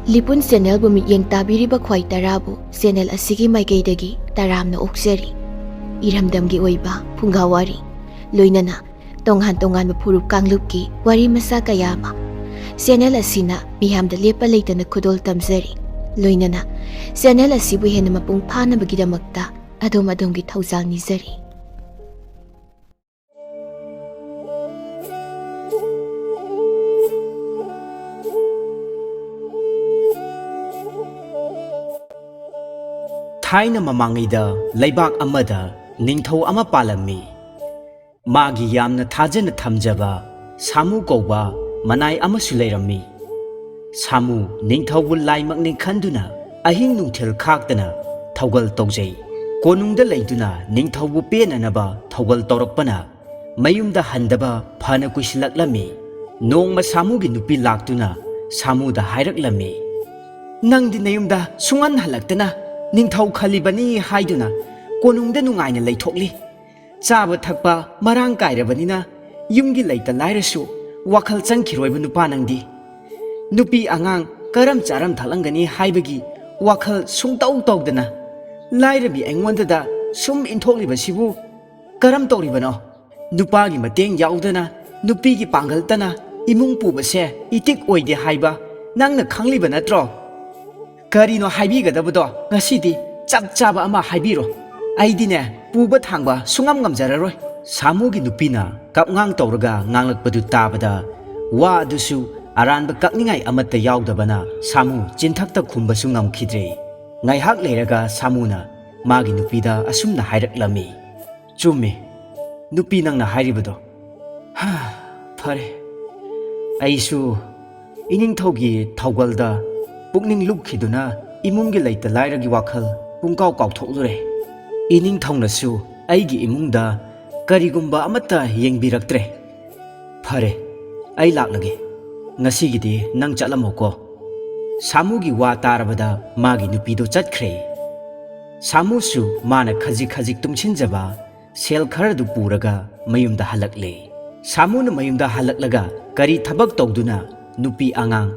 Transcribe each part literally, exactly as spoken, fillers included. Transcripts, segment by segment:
ꯂꯤꯄꯨꯟ ꯆꯦꯅꯦꯜꯕꯨ ꯃꯤꯠꯌꯦꯡ ꯇꯥꯕꯤꯔꯤꯕ ꯈ꯭ꯋꯥꯏ ꯇꯔꯥꯕꯨ ꯆꯦꯅꯦꯜ ꯑꯁꯤꯒꯤ ꯃꯥꯏꯀꯩꯗꯒꯤ ꯇꯔꯥꯝꯅ ꯑꯣꯛꯆꯔꯤ꯫ ꯏꯔꯝꯗꯝꯒꯤ ꯑꯣꯏꯕ ꯐꯨꯡꯒꯥ ꯋꯥꯔꯤ, ꯂꯣꯏꯅꯅ ꯇꯣꯉꯥꯟ ꯇꯣꯉꯥꯟꯕ ꯐꯨꯔꯨꯞ ꯀꯥꯡꯂꯨꯞꯀꯤ ꯋꯥꯔꯤ ꯃꯆꯥ ꯀꯌꯥ ꯑꯃ ꯆꯦꯅꯦꯜ ꯑꯁꯤꯅ ꯃꯤꯌꯥꯝꯗ ꯂꯦꯞꯄ ꯂꯩꯇꯅ ꯈꯨꯗꯣꯜ ꯇꯝꯖꯔꯤ꯫ ꯂꯣꯏꯅꯅ ꯆꯦꯅꯦꯜ ꯑꯁꯤꯕꯨ ꯍꯦꯟꯅ ꯃꯄꯨꯡ ꯐꯥꯅꯕꯒꯤꯗꯃꯛꯇ ꯑꯗꯣꯝ ꯑꯗꯣꯝꯒꯤ ꯊꯧꯖꯥꯜ ꯅꯤꯖꯔꯤ꯫ ꯊꯥꯏꯅ ꯃꯃꯥꯡꯉꯩꯗ ꯂꯩꯕꯥꯛ ꯑꯃꯗ ꯅꯤꯡꯊꯧ ꯑꯃ ꯄꯥꯜꯂꯝꯃꯤ꯫ ꯃꯥꯒꯤ ꯌꯥꯝꯅ ꯊꯥꯖꯅ ꯊꯝꯖꯕ ꯁꯥꯃꯨ ꯀꯧꯕ ꯃꯅꯥꯏ ꯑꯃꯁꯨ ꯂꯩꯔꯝꯃꯤ꯫ ꯁꯥꯃꯨ ꯅꯤꯡꯊꯧꯕꯨ ꯂꯥꯏꯃꯛꯅꯤ ꯈꯟꯗꯨꯅ ꯑꯍꯤꯡ ꯅꯨꯡꯊꯤꯜ ꯈꯥꯛꯇꯅ ꯊꯧꯒꯜ ꯇꯧꯖꯩ꯫ ꯀꯣꯅꯨꯡꯗ ꯂꯩꯗꯨꯅ ꯅꯤꯡꯊꯧꯕꯨ ꯄꯦꯟꯅꯅꯕ ꯊꯧꯒꯜ ꯇꯧꯔꯛꯄꯅ ꯃꯌꯨꯝꯗ ꯍꯟꯗꯕ ꯐꯅ ꯀꯨꯏꯁꯤꯜꯂꯛꯂꯝꯃꯤ꯫ ꯅꯣꯡꯃ ꯁꯥꯃꯨꯒꯤ ꯅꯨꯄꯤ ꯂꯥꯛꯇꯨꯅ ꯁꯥꯃꯨꯗ ꯍꯥꯏꯔꯛꯂꯝꯃꯤ, "ꯅꯪꯗꯤ ꯅꯌꯨꯝꯗ ꯁꯨꯡꯍꯟ ꯍꯜꯂꯛꯇꯅ ꯅꯤꯡꯊꯧ ꯈꯜꯂꯤꯕꯅꯤ ꯍꯥꯏꯗꯨꯅ ꯀꯣꯅꯨꯡꯗ ꯅꯨꯡꯉꯥꯏꯅ ꯂꯩꯊꯣꯛꯂꯤ꯫ ꯆꯥꯕ ꯊꯛꯄ ꯃꯔꯥꯡ ꯀꯥꯏꯔꯕꯅꯤꯅ ꯌꯨꯝꯒꯤ ꯂꯩꯇ ꯂꯥꯏꯔꯁꯨ ꯋꯥꯈꯜ ꯆꯪꯈꯤꯔꯣꯏꯕ ꯅꯨꯄꯥ ꯅꯪꯗꯤ꯫ ꯅꯨꯄꯤ ꯑꯉꯥꯡ ꯀꯔꯝ ꯆꯥꯔꯝ ꯊꯛꯂꯝꯒꯅꯤ ꯍꯥꯏꯕꯒꯤ ꯋꯥꯈꯜ ꯁꯨꯡꯇꯧ ꯇꯧꯗꯅ ꯂꯥꯏꯔꯕꯤ ꯑꯩꯉꯣꯟꯗꯗ ꯁꯨꯝ ꯏꯟꯊꯣꯛꯂꯤꯕꯁꯤꯕꯨ ꯀꯔꯝ ꯇꯧꯔꯤꯕꯅꯣ? ꯅꯨꯄꯥꯒꯤ ꯃꯇꯦꯡ ꯌꯥꯎꯗꯅ ꯅꯨꯄꯤꯒꯤ ꯄꯥꯡꯒꯜꯇꯅ ꯏꯃꯨꯡ ꯄꯨꯕꯁꯦ ꯏꯇꯤꯛ ꯑꯣꯏꯗꯦ ꯍꯥꯏꯕ ꯅꯪꯅ ꯈꯪꯂꯤꯕ ꯅꯠꯇ꯭ꯔꯣ? ꯀꯔꯤꯅꯣ ꯍꯥꯏꯕꯤꯒꯗꯕꯗꯣ ꯉꯁꯤꯗꯤ ꯆꯞ ꯆꯥꯕ ꯑꯃ ꯍꯥꯏꯕꯤꯔꯣ꯫ ꯑꯩꯗꯤꯅꯦ ꯄꯨꯕ ꯊꯥꯡꯕ ꯁꯨꯡꯉꯝ ꯉꯝꯖꯔꯔꯣꯏ꯫" ꯁꯥꯃꯨꯒꯤ ꯅꯨꯄꯤꯅ ꯀꯞꯉꯥꯡ ꯇꯧꯔꯒ ꯉꯥꯡꯂꯛꯄꯗꯨ ꯇꯥꯕꯗ ꯋꯥ ꯑꯗꯨꯁꯨ ꯑꯔꯥꯟꯕ ꯀꯛꯅꯤꯡꯉꯥꯏ ꯑꯃꯠꯇ ꯌꯥꯎꯗꯕꯅ ꯁꯥꯃꯨ ꯆꯤꯟꯊꯛꯇ ꯈꯨꯝꯕꯁꯨ ꯉꯝꯈꯤꯗ꯭ꯔꯦ꯫ ꯉꯥꯏꯍꯥꯛ ꯂꯩꯔꯒ ꯁꯥꯃꯨꯅ ꯃꯥꯒꯤ ꯅꯨꯄꯤꯗ ꯑꯁꯨꯝꯅ ꯍꯥꯏꯔꯛꯂꯝꯃꯤ, "ꯆꯨꯝꯃꯤ, ꯅꯨꯄꯤ ꯅꯪꯅ ꯍꯥꯏꯔꯤꯕꯗꯣ꯫ ꯍꯥ, ꯐꯔꯦ꯫ ꯑꯩꯁꯨ ꯏꯅꯤꯡꯊꯧꯒꯤ ꯊꯧꯒꯜꯗ ꯄꯨꯛꯅꯤꯡ ꯂꯨꯞꯈꯤꯗꯨꯅ ꯏꯃꯨꯡꯒꯤ ꯂꯩꯇ ꯂꯥꯏꯔꯒꯤ ꯋꯥꯈꯜ ꯄꯨꯡꯀꯥꯎ ꯀꯥꯎꯊꯣꯛꯂꯨꯔꯦ꯫ ꯏꯅꯤꯡꯊꯧꯅꯁꯨ ꯑꯩꯒꯤ ꯏꯃꯨꯡꯗ ꯀꯔꯤꯒꯨꯝꯕ ꯑꯃꯠꯇ ꯌꯦꯡꯕꯤꯔꯛꯇ꯭ꯔꯦ꯫ ꯐꯔꯦ, ꯑꯩ ꯂꯥꯛꯂꯒꯦ꯫ ꯉꯁꯤꯒꯤꯗꯤ ꯅꯪ ꯆꯠꯂꯝꯃꯣꯀꯣ꯫" ꯁꯥꯃꯨꯒꯤ ꯋꯥ ꯇꯥꯔꯕꯗ ꯃꯥꯒꯤ ꯅꯨꯄꯤꯗꯣ ꯆꯠꯈ꯭ꯔꯦ꯫ ꯁꯥꯃꯨꯁꯨ ꯃꯥꯅ ꯈꯖꯤꯛ ꯈꯖꯤꯛ ꯇꯨꯡꯁꯤꯟꯖꯕ ꯁꯦꯜ ꯈꯔꯗꯨ ꯄꯨꯔꯒ ꯃꯌꯨꯝꯗ ꯍꯜꯂꯛꯂꯦ꯫ ꯁꯥꯃꯨꯅ ꯃꯌꯨꯝꯗ ꯍꯜꯂꯛꯂꯒ ꯀꯔꯤ ꯊꯕꯛ ꯇꯧꯗꯨꯅ ꯅꯨꯄꯤ ꯑꯉꯥꯡ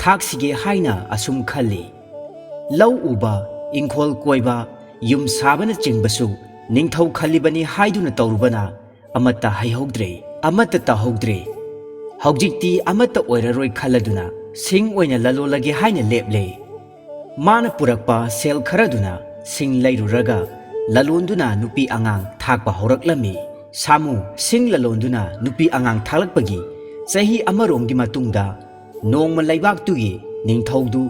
ꯊꯥꯛꯁꯤꯒꯦ ꯍꯥꯏꯅ ꯑꯁꯨꯝ ꯈꯜꯂꯤ꯫ ꯂꯧ ꯎꯕ, ꯏꯪꯈꯣꯜ ꯀꯣꯏꯕ, ꯌꯨꯝ ꯁꯥꯕꯅꯆꯤꯡꯕꯁꯨ ꯅꯤꯡꯊꯧ ꯈꯜꯂꯤꯕꯅꯤ ꯍꯥꯏꯗꯨꯅ ꯇꯧꯔꯨꯕꯅ ꯑꯃꯠꯇ ꯍꯩꯍꯧꯗ꯭ꯔꯦ, ꯑꯃꯠꯇ ꯇꯧꯍꯧꯗ꯭ꯔꯦ꯫ ꯍꯧꯖꯤꯛꯇꯤ ꯑꯃꯠꯇ ꯑꯣꯏꯔꯔꯣꯏ ꯈꯜꯂꯗꯨꯅ ꯁꯤꯡ ꯑꯣꯏꯅ ꯂꯂꯣꯜꯂꯒꯦ ꯍꯥꯏꯅ ꯂꯦꯞꯂꯦ꯫ ꯃꯥꯅ ꯄꯨꯔꯛꯄ ꯁꯦꯜ ꯈꯔꯗꯨꯅ ꯁꯤꯡ ꯂꯩꯔꯨꯔꯒ ꯂꯂꯣꯟꯗꯨꯅ ꯅꯨꯄꯤ ꯑꯉꯥꯡ ꯊꯥꯛꯄ ꯍꯧꯔꯛꯂꯝꯃꯤ꯫ ꯁꯥꯃꯨ ꯁꯤꯡ ꯂꯂꯣꯟꯗꯨꯅ ꯅꯨꯄꯤ ꯑꯉꯥꯡ ꯊꯥꯛꯂꯛꯄꯒꯤ ꯆꯍꯤ ꯑꯃꯔꯣꯝꯒꯤ ꯃꯇꯨꯡꯗ ꯅꯣꯡꯃ ꯂꯩꯕꯥꯛꯇꯨꯒꯤ ꯅꯤꯡꯊꯧꯗꯨ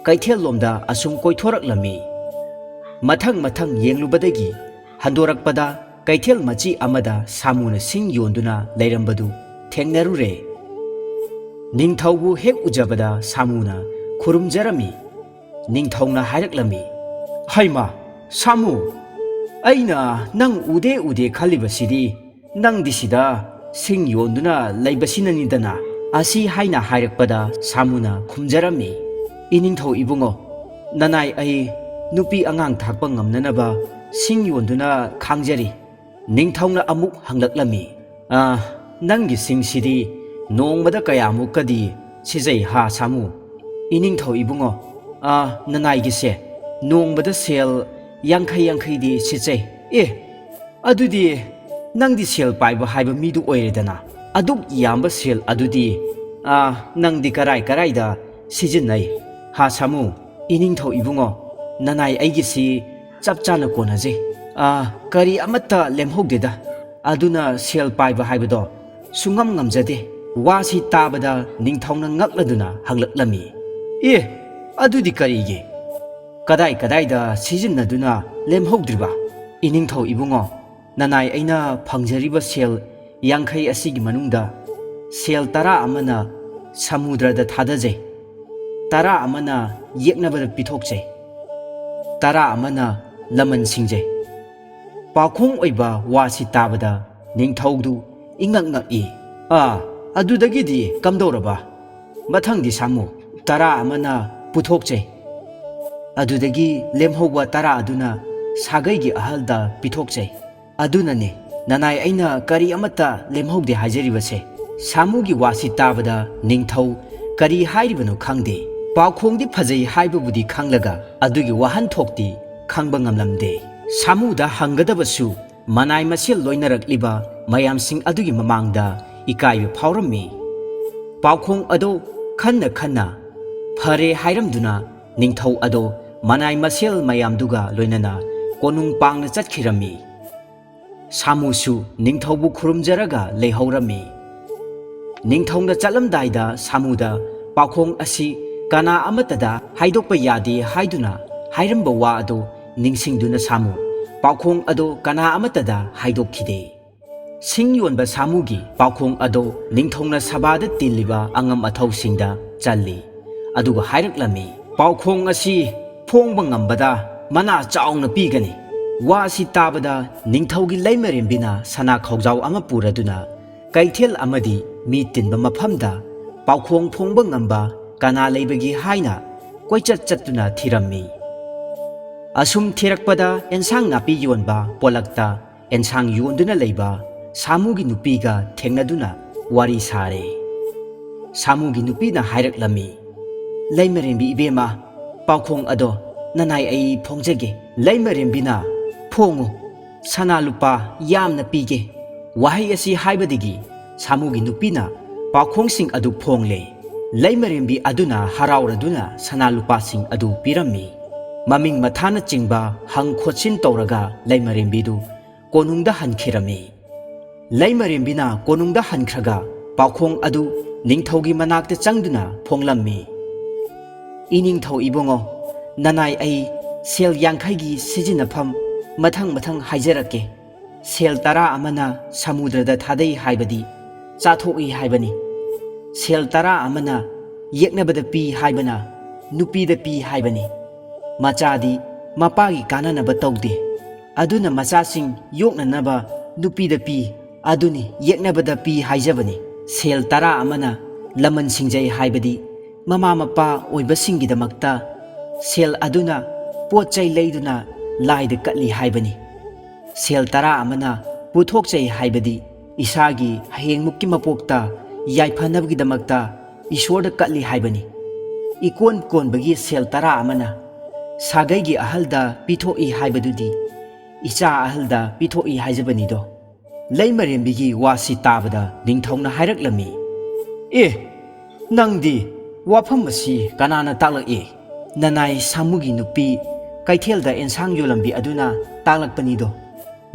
ꯀꯩꯊꯦꯜꯂꯣꯝꯗ ꯑꯁꯨꯝ ꯀꯣꯏꯊꯣꯔꯛꯂꯝꯃꯤ꯫ ꯃꯊꯪ ꯃꯊꯪ ꯌꯦꯡꯂꯨꯕꯗꯒꯤ ꯍꯟꯗꯣꯔꯛꯄꯗ ꯀꯩꯊꯦꯜ ꯃꯆꯤ ꯑꯃꯗ ꯁꯥꯃꯨꯅ ꯁꯤꯡ ꯌꯣꯟꯗꯨꯅ ꯂꯩꯔꯝꯕꯗꯨ ꯊꯦꯡꯅꯔꯨꯔꯦ꯫ ꯅꯤꯡꯊꯧꯕꯨ ꯍꯦꯛ ꯎꯖꯕꯗ ꯁꯥꯃꯨꯅ ꯈꯨꯔꯨꯝꯖꯔꯝꯃꯤ꯫ ꯅꯤꯡꯊꯧꯅ ꯍꯥꯏꯔꯛꯂꯝꯃꯤ, "ꯍꯩꯃꯥ, ꯁꯥꯃꯨ, ꯑꯩꯅ ꯅꯪ ꯎꯗꯦ ꯎꯗꯦ ꯈꯜꯂꯤꯕꯁꯤꯗꯤ ꯅꯪꯗꯤ ꯁꯤꯗ ꯁꯤꯡ ꯌꯣꯟꯗꯨꯅ ꯂꯩꯕꯁꯤꯅꯅꯤꯗꯅ?" ꯑꯁꯤ ꯍꯥꯏꯅ ꯍꯥꯏꯔꯛꯄꯗ ꯁꯥꯃꯨꯅ ꯈꯨꯝꯖꯔꯝꯃꯤ, "ꯏꯅꯤꯡꯊꯧ ꯏꯕꯨꯡꯉꯣ, ꯅꯅꯥꯏ ꯑꯩ ꯅꯨꯄꯤ ꯑꯉꯥꯡ ꯊꯥꯛꯄ ꯉꯝꯅꯅꯕ ꯁꯤꯡ ꯌꯣꯟꯗꯨꯅ ꯈꯥꯡꯖꯔꯤ꯫" ꯅꯤꯡꯊꯧꯅ ꯑꯃꯨꯛ ꯍꯪꯂꯛꯂꯝꯃꯤ, "ꯑ, ꯅꯪꯒꯤ ꯁꯤꯡꯁꯤꯗꯤ ꯅꯣꯡꯃꯗ ꯀꯌꯥꯃꯨꯛꯀꯗꯤ ꯁꯤꯖꯩ ꯍꯥ ꯁꯥꯃꯨ?" "ꯏꯅꯤꯡꯊꯧ ꯏꯕꯨꯡꯉꯣ, ꯑ, ꯅꯅꯥꯏꯒꯤꯁꯦ ꯅꯣꯡꯃꯗ ꯁꯦꯜ ꯌꯥꯡꯈꯩ ꯌꯥꯡꯈꯩꯗꯤ ꯁꯤꯠꯆꯩ꯫" "ꯑꯦ, ꯑꯗꯨꯗꯤ ꯅꯪꯗꯤ ꯁꯦꯜ ꯄꯥꯏꯕ ꯍꯥꯏꯕ ꯃꯤꯗꯨ ꯑꯣꯏꯔꯦꯗꯅ꯫ ꯑꯗꯨꯛ ꯌꯥꯝꯕ ꯁꯦꯜ ꯑꯗꯨꯗꯤ, ꯑ, ꯅꯪꯗꯤ ꯀꯔꯥꯏ ꯀꯔꯥꯏꯗ ꯁꯤꯖꯤꯟꯅꯩ ꯍꯥ ꯁꯥꯃꯨ?" "ꯏꯅꯤꯡꯊꯧ ꯏꯕꯨꯡꯉꯣ, ꯅꯅꯥꯏ ꯑꯩꯒꯤꯁꯤ ꯆꯞ ꯆꯥꯅ ꯀꯣꯟꯅꯖꯩ꯫ ꯑ, ꯀꯔꯤ ꯑꯃꯠꯇ ꯂꯦꯝꯍꯧꯗꯦꯗ꯫ ꯑꯗꯨꯅ ꯁꯦꯜ ꯄꯥꯏꯕ ꯍꯥꯏꯕꯗꯣ ꯁꯨꯡꯉꯝ ꯉꯝꯖꯗꯦ꯫" ꯋꯥꯁꯤ ꯇꯥꯕꯗ ꯅꯤꯡꯊꯧꯅ ꯉꯛꯂꯗꯨꯅ ꯍꯪꯂꯛꯂꯝꯃꯤ, "ꯑꯦ, ꯑꯗꯨꯗꯤ ꯀꯔꯤꯒꯤ? ꯀꯗꯥꯏ ꯀꯗꯥꯏꯗ ꯁꯤꯖꯤꯟꯅꯗꯨꯅ ꯂꯦꯝꯍꯧꯗ꯭ꯔꯤꯕ?" "ꯏꯅꯤꯡꯊꯧ ꯏꯕꯨꯡꯉꯣ, ꯅꯅꯥꯏ ꯑꯩꯅ ꯐꯪꯖꯔꯤꯕ ꯁꯦꯜ ꯌꯥꯡꯈꯩ ꯑꯁꯤꯒꯤ ꯃꯅꯨꯡꯗ ꯁꯦꯜ ꯇꯔꯥ ꯑꯃꯅ ꯁꯃꯨꯗ꯭ꯔꯗ ꯊꯥꯗꯖꯩ, ꯇꯔꯥ ꯑꯃꯅ ꯌꯦꯛꯅꯕꯗ ꯄꯤꯊꯣꯛꯆꯩ, ꯇꯔꯥ ꯑꯃꯅ ꯂꯃꯟ ꯁꯤꯡꯖꯩ꯫" ꯄꯥꯎꯈꯣꯡ ꯑꯣꯏꯕ ꯋꯥꯁꯤ ꯇꯥꯕꯗ ꯅꯤꯡꯊꯧꯗꯨ ꯏꯉꯛ ꯉꯛꯏ꯫ "ꯑꯥ, ꯑꯗꯨꯗꯒꯤꯗꯤ ꯀꯝꯗꯧꯔꯕ?" "ꯃꯊꯪꯗꯤ ꯁꯥꯃꯨ, ꯇꯔꯥ ꯑꯃꯅ ꯄꯨꯊꯣꯛꯆꯩ, ꯑꯗꯨꯗꯒꯤ ꯂꯦꯝꯍꯧꯕ ꯇꯔꯥ ꯑꯗꯨꯅ ꯁꯥꯒꯩꯒꯤ ꯑꯍꯜꯗ ꯄꯤꯊꯣꯛꯆꯩ꯫ ꯑꯗꯨꯅꯅꯦ ꯅꯅꯥꯏ ꯑꯩꯅ ꯀꯔꯤ ꯑꯃꯠꯇ ꯂꯦꯝꯍꯧꯗꯦ ꯍꯥꯏꯖꯔꯤꯕꯁꯦ꯫" ꯁꯥꯃꯨꯒꯤ ꯋꯥꯁꯤ ꯇꯥꯕꯗ ꯅꯤꯡꯊꯧ ꯀꯔꯤ ꯍꯥꯏꯔꯤꯕꯅꯣ ꯈꯪꯗꯦ꯫ ꯄꯥꯎꯈꯣꯡꯗꯤ ꯐꯖꯩ ꯍꯥꯏꯕꯕꯨꯗꯤ ꯈꯪꯂꯒ ꯑꯗꯨꯒꯤ ꯋꯥꯍꯟꯊꯣꯛꯇꯤ ꯈꯪꯕ ꯉꯝꯂꯝꯗꯦ꯫ ꯁꯥꯃꯨꯗ ꯍꯪꯒꯗꯕꯁꯨ ꯃꯅꯥꯏ ꯃꯁꯦꯜ ꯂꯣꯏꯅꯔꯛꯂꯤꯕ ꯃꯌꯥꯝꯁꯤꯡ ꯑꯗꯨꯒꯤ ꯃꯃꯥꯡꯗ ꯏꯀꯥꯏꯕ ꯐꯥꯎꯔꯝꯃꯤ꯫ ꯄꯥꯎꯈꯣꯡ ꯑꯗꯣ ꯈꯟꯅ ꯈꯟꯅ ꯐꯔꯦ ꯍꯥꯏꯔꯝꯗꯨꯅ ꯅꯤꯡꯊꯧ ꯑꯗꯣ ꯃꯅꯥꯏ ꯃꯁꯦꯜ ꯃꯌꯥꯝꯗꯨꯒ ꯂꯣꯏꯅꯅ ꯀꯣꯅꯨꯡ ꯄꯥꯡꯅ ꯆꯠꯈꯤꯔꯝꯃꯤ꯫ ꯁꯥꯃꯨꯁꯨ ꯅꯤꯡꯊꯧꯕꯨ ꯈꯨꯔꯨꯝꯖꯔꯒ ꯂꯩꯍꯧꯔꯝꯃꯤ꯫ ꯅꯤꯡꯊꯧꯅ ꯆꯠꯂꯝꯗꯥꯏꯗ ꯁꯥꯃꯨꯗ ꯄꯥꯎꯈꯣꯡ ꯑꯁꯤ ꯀꯅꯥ ꯑꯃꯠꯇꯗ ꯍꯥꯏꯗꯣꯛꯄ ꯌꯥꯗꯦ ꯍꯥꯏꯗꯨꯅ ꯍꯥꯏꯔꯝꯕ ꯋꯥ ꯑꯗꯨ ꯅꯤꯡꯁꯤꯡꯗꯨꯅ ꯁꯥꯃꯨ ꯄꯥꯎꯈꯣꯡ ꯑꯗꯨ ꯀꯅꯥ ꯑꯃꯠꯇꯗ ꯍꯥꯏꯗꯣꯛꯈꯤꯗꯦ꯫ ꯁꯤꯡ ꯌꯣꯟꯕ ꯁꯥꯃꯨꯒꯤ ꯄꯥꯎꯈꯣꯡ ꯑꯗꯨ ꯅꯤꯡꯊꯧꯅ ꯁꯚꯥꯗ ꯇꯤꯜꯂꯤꯕ ꯑꯉꯝ ꯑꯊꯧꯁꯤꯡꯗ ꯆꯜꯂꯤ꯫ ꯑꯗꯨꯒ ꯍꯥꯏꯔꯛꯂꯝꯃꯤ, "ꯄꯥꯎꯈꯣꯡ ꯑꯁꯤ ꯐꯣꯡꯕ ꯉꯝꯕꯗ ꯃꯅꯥ ꯆꯥꯎꯅ ꯄꯤꯒꯅꯤ꯫" ꯋꯥ ꯑꯁꯤ ꯇꯥꯕꯗ ꯅꯤꯡꯊꯧꯒꯤ ꯂꯩꯃꯔꯦꯝꯕꯤꯅ ꯁꯅꯥ ꯈꯧꯖꯥꯎ ꯑꯃ ꯄꯨꯔꯗꯨꯅ ꯀꯩꯊꯦꯜ ꯑꯃꯗꯤ ꯃꯤ ꯇꯤꯟꯕ ꯃꯐꯝꯗ ꯄꯥꯎꯈꯣꯡ ꯐꯣꯡꯕ ꯉꯝꯕ ꯀꯅꯥ ꯂꯩꯕꯒꯦ ꯍꯥꯏꯅ ꯀꯣꯏꯆꯠ ꯆꯠꯇꯨꯅ ꯊꯤꯔꯝꯃꯤ꯫ ꯑꯁꯨꯝ ꯊꯤꯔꯛꯄꯗ ꯑꯦꯟꯁꯥꯡ ꯅꯥꯄꯤ ꯌꯣꯟꯕ ꯄꯣꯂꯛꯇ ꯑꯦꯟꯁꯥꯡ ꯌꯣꯟꯗꯨꯅ ꯂꯩꯕ ꯁꯥꯃꯨꯒꯤ ꯅꯨꯄꯤꯒ ꯊꯦꯡꯅꯗꯨꯅ ꯋꯥꯔꯤ ꯁꯥꯔꯦ꯫ ꯁꯥꯃꯨꯒꯤ ꯅꯨꯄꯤꯅ ꯍꯥꯏꯔꯛꯂꯝꯃꯤ, "ꯂꯩꯃꯔꯦꯝꯕꯤ ꯏꯕꯦꯝꯃ, ꯄꯥꯎꯈꯣꯡ ꯑꯗꯣ ꯅꯅꯥꯏ ꯑꯩ ꯐꯣꯡꯖꯒꯦ꯫" ꯂꯩꯃꯔꯦꯝꯕꯤꯅ, "ꯐꯣꯡꯉꯨ, ꯁꯅꯥ ꯂꯨꯄꯥ ꯌꯥꯝꯅ ꯄꯤꯒꯦ꯫" ꯋꯥꯍꯩ ꯑꯁꯤ ꯍꯥꯏꯕꯗꯒꯤ ꯁꯥꯃꯨꯒꯤ ꯅꯨꯄꯤꯅ ꯄꯥꯎꯈꯣꯡꯁꯤꯡ ꯑꯗꯨ ꯐꯣꯡꯂꯦ꯫ ꯂꯩꯃꯔꯦꯝꯕꯤ ꯑꯗꯨꯅ ꯍꯔꯥꯎꯔꯗꯨꯅ ꯁꯅꯥ ꯂꯨꯄꯥꯁꯤꯡ ꯑꯗꯨ ꯄꯤꯔꯝꯃꯤ꯫ ꯃꯃꯤꯡ ꯃꯊꯥꯅꯆꯤꯡꯕ ꯍꯪ ꯈꯣꯠꯆꯤꯟ ꯇꯧꯔꯒ ꯂꯩꯃꯔꯦꯝꯕꯤꯗꯨ ꯀꯣꯅꯨꯡꯗ ꯍꯟꯈꯤꯔꯝꯃꯤ꯫ ꯂꯩꯃꯔꯦꯝꯕꯤꯅ ꯀꯣꯅꯨꯡꯗ ꯍꯟꯈ꯭ꯔꯒ ꯄꯥꯎꯈꯣꯡ ꯑꯗꯨ ꯅꯤꯡꯊꯧꯒꯤ ꯃꯅꯥꯛꯇ ꯆꯪꯗꯨꯅ ꯐꯣꯡꯂꯝꯃꯤ꯫ "ꯏꯅꯤꯡꯊꯧ ꯏꯕꯨꯡꯉꯣ, ꯅꯅꯥꯏ ꯑꯩ ꯁꯦꯜ ꯌꯥꯡꯈꯩꯒꯤ ꯁꯤꯖꯤꯟꯅꯐꯝ ꯃꯊꯪ ꯃꯊꯪ ꯍꯥꯏꯖꯔꯛꯀꯦ꯫ ꯁꯦꯜ ꯇꯔꯥ ꯑꯃꯅ ꯁꯃꯨꯗ꯭ꯔꯗ ꯊꯥꯗꯩ ꯍꯥꯏꯕꯗꯤ ꯆꯥꯊꯣꯛꯏ ꯍꯥꯏꯕꯅꯤ꯫ ꯁꯦꯜ ꯇꯔꯥ ꯑꯃꯅ ꯌꯦꯛꯅꯕꯗ ꯄꯤ ꯍꯥꯏꯕꯅ ꯅꯨꯄꯤꯗ ꯄꯤ ꯍꯥꯏꯕꯅꯤ꯫ ꯃꯆꯥꯗꯤ ꯃꯄꯥꯒꯤ ꯀꯥꯟꯅꯅꯕ ꯇꯧꯗꯦ꯫ ꯑꯗꯨꯅ ꯃꯆꯥꯁꯤꯡ ꯌꯣꯛꯅꯅꯕ ꯅꯨꯄꯤꯗ ꯄꯤ, ꯑꯗꯨꯅꯤ ꯌꯦꯛꯅꯕꯗ ꯄꯤ ꯍꯥꯏꯖꯕꯅꯤ꯫ ꯁꯦꯜ ꯇꯔꯥ ꯑꯃꯅ ꯂꯃꯟ ꯁꯤꯡꯖꯩ ꯍꯥꯏꯕꯗꯤ ꯃꯃꯥ ꯃꯄꯥ ꯑꯣꯏꯕꯁꯤꯡꯒꯤꯗꯃꯛꯇ ꯁꯦꯜ ꯑꯗꯨꯅ ꯄꯣꯠ ꯆꯩ ꯂꯩꯗꯨꯅ ꯂꯥꯏꯗ ꯀꯠꯂꯤ ꯍꯥꯏꯕꯅꯤ꯫ ꯁꯦꯜ ꯇꯔꯥ ꯑꯃꯅ ꯄꯨꯊꯣꯛꯆꯩ ꯍꯥꯏꯕꯗꯤ ꯏꯁꯥꯒꯤ ꯍꯌꯦꯡꯃꯨꯛꯀꯤ ꯃꯄꯣꯛꯇ ꯌꯥꯏꯐꯅꯕꯒꯤꯗꯃꯛꯇ ꯏꯁꯣꯔꯗ ꯀꯠꯂꯤ ꯍꯥꯏꯕꯅꯤ꯫ ꯏꯀꯣꯟ ꯀꯣꯟꯕꯒꯤ ꯁꯦꯜ ꯇꯔꯥ ꯑꯃꯅ ꯁꯥꯒꯩꯒꯤ ꯑꯍꯜꯗ ꯄꯤꯊꯣꯛꯏ ꯍꯥꯏꯕꯗꯨꯗꯤ ꯏꯆꯥ ꯑꯍꯜꯗ ꯄꯤꯊꯣꯛꯏ ꯍꯥꯏꯖꯕꯅꯤꯗꯣ꯫ ꯂꯩꯃꯔꯦꯝꯕꯤꯒꯤ ꯋꯥꯁꯤ ꯇꯥꯕꯗ ꯅꯤꯡꯊꯧꯅ ꯍꯥꯏꯔꯛꯂꯝꯃꯤ, "ꯑꯦ, ꯅꯪꯗꯤ ꯋꯥꯐꯝ ꯑꯁꯤ ꯀꯅꯥꯅ ꯇꯥꯛꯂꯛꯏ?" "ꯅꯅꯥꯏ ꯁꯥꯃꯨꯒꯤ ꯅꯨꯄꯤ ꯀꯩꯊꯦꯜꯗ ꯑꯦꯟꯁꯥꯡ ꯌꯣꯜꯂꯝꯕꯤ ꯑꯗꯨꯅ ꯇꯥꯛꯂꯛꯄꯅꯤꯗꯣ꯫"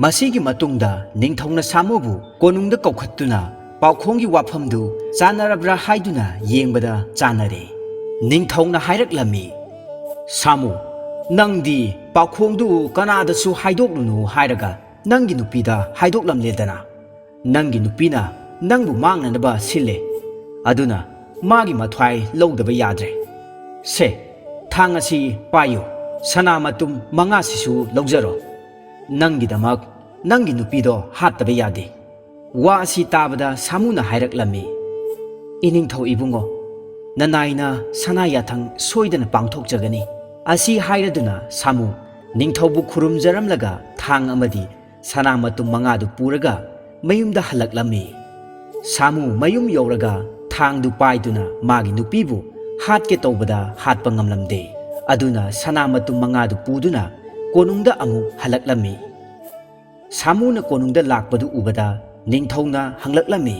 ꯃꯁꯤꯒꯤ ꯃꯇꯨꯡꯗ ꯅꯤꯡꯊꯧꯅ ꯁꯥꯃꯨꯕꯨ ꯀꯣꯅꯨꯡꯗ ꯀꯧꯈꯠꯇꯨꯅ ꯄꯥꯎꯈꯣꯡꯒꯤ ꯋꯥꯐꯝꯗꯨ ꯆꯥꯟꯅꯔꯕ꯭ꯔꯥ ꯍꯥꯏꯗꯨꯅ ꯌꯦꯡꯕꯗ ꯆꯥꯟꯅꯔꯦ꯫ ꯅꯤꯡꯊꯧꯅ ꯍꯥꯏꯔꯛꯂꯝꯃꯤ, "ꯁꯥꯃꯨ, ꯅꯪꯗꯤ ꯄꯥꯎꯈꯣꯡꯗꯨ ꯀꯅꯥꯗꯁꯨ ꯍꯥꯏꯗꯣꯛꯂꯨꯅꯨ ꯍꯥꯏꯔꯒ ꯅꯪꯒꯤ ꯅꯨꯄꯤꯗ ꯍꯥꯏꯗꯣꯛꯂꯝꯂꯦꯗꯅ꯫ ꯅꯪꯒꯤ ꯅꯨꯄꯤꯅ ꯅꯪꯕꯨ ꯃꯥꯡꯅꯅꯕ ꯁꯤꯜꯂꯦ꯫ ꯑꯗꯨꯅ ꯃꯥꯒꯤ ꯃꯊ꯭ꯋꯥꯏ ꯂꯧꯗꯕ ꯌꯥꯗ꯭ꯔꯦ꯫ ꯁꯦ, ꯊꯥꯡ ꯑꯁꯤ ꯄꯥꯏꯌꯨ꯫ ꯁꯅꯥ ꯃꯇꯨꯝ ꯃꯉꯥꯁꯤꯁꯨ ꯂꯧꯖꯔꯣ꯫ ꯅꯪꯒꯤꯗꯃꯛ ꯅꯪꯒꯤ ꯅꯨꯄꯤꯗꯣ ꯍꯥꯠꯇꯕ ꯌꯥꯗꯦ꯫" ꯋꯥ ꯑꯁꯤ ꯇꯥꯕꯗ ꯁꯥꯃꯨꯅ ꯍꯥꯏꯔꯛꯂꯝꯃꯤ, "ꯏꯅꯤꯡꯊꯧ ꯏꯕꯨꯡꯉꯣ, ꯅꯅꯥꯏꯅ ꯁꯅꯥ ꯌꯥꯊꯪ ꯁꯣꯏꯗꯅ ꯄꯥꯡꯊꯣꯛꯆꯒꯅꯤ꯫" ꯑꯁꯤ ꯍꯥꯏꯔꯗꯨꯅ ꯁꯥꯃꯨ ꯅꯤꯡꯊꯧꯕꯨ ꯈꯨꯔꯨꯝꯖꯔꯝꯂꯒ ꯊꯥꯡ ꯑꯃꯗꯤ ꯁꯅꯥ ꯃꯇꯨꯝ ꯃꯉꯥꯗꯨ ꯄꯨꯔꯒ ꯃꯌꯨꯝꯗ ꯍꯜꯂꯛꯂꯝꯃꯤ꯫ ꯁꯥꯃꯨ ꯃꯌꯨꯝ ꯌꯧꯔꯒ ꯊꯥꯡꯗꯨ ꯄꯥꯏꯗꯨꯅ ꯃꯥꯒꯤ ꯅꯨꯄꯤꯕꯨ ꯍꯥꯠꯀꯦ ꯇꯧꯕꯗ ꯍꯥꯠꯄ ꯉꯝꯂꯝꯗꯦ꯫ ꯑꯗꯨꯅ ꯁꯅꯥ ꯃꯇꯨꯝ ꯃꯉꯥꯗꯨ ꯄꯨꯗꯨꯅ ꯀꯣꯅꯨꯡꯗ ꯑꯃꯨꯛ ꯍꯜꯂꯛꯂꯝꯃꯤ꯫ ꯁꯥꯃꯨꯅ ꯀꯣꯅꯨꯡꯗ ꯂꯥꯛꯄꯗꯨ ꯎꯕꯗ ꯅꯤꯡꯊꯧꯅ ꯍꯪꯂꯛꯂꯝꯃꯤ,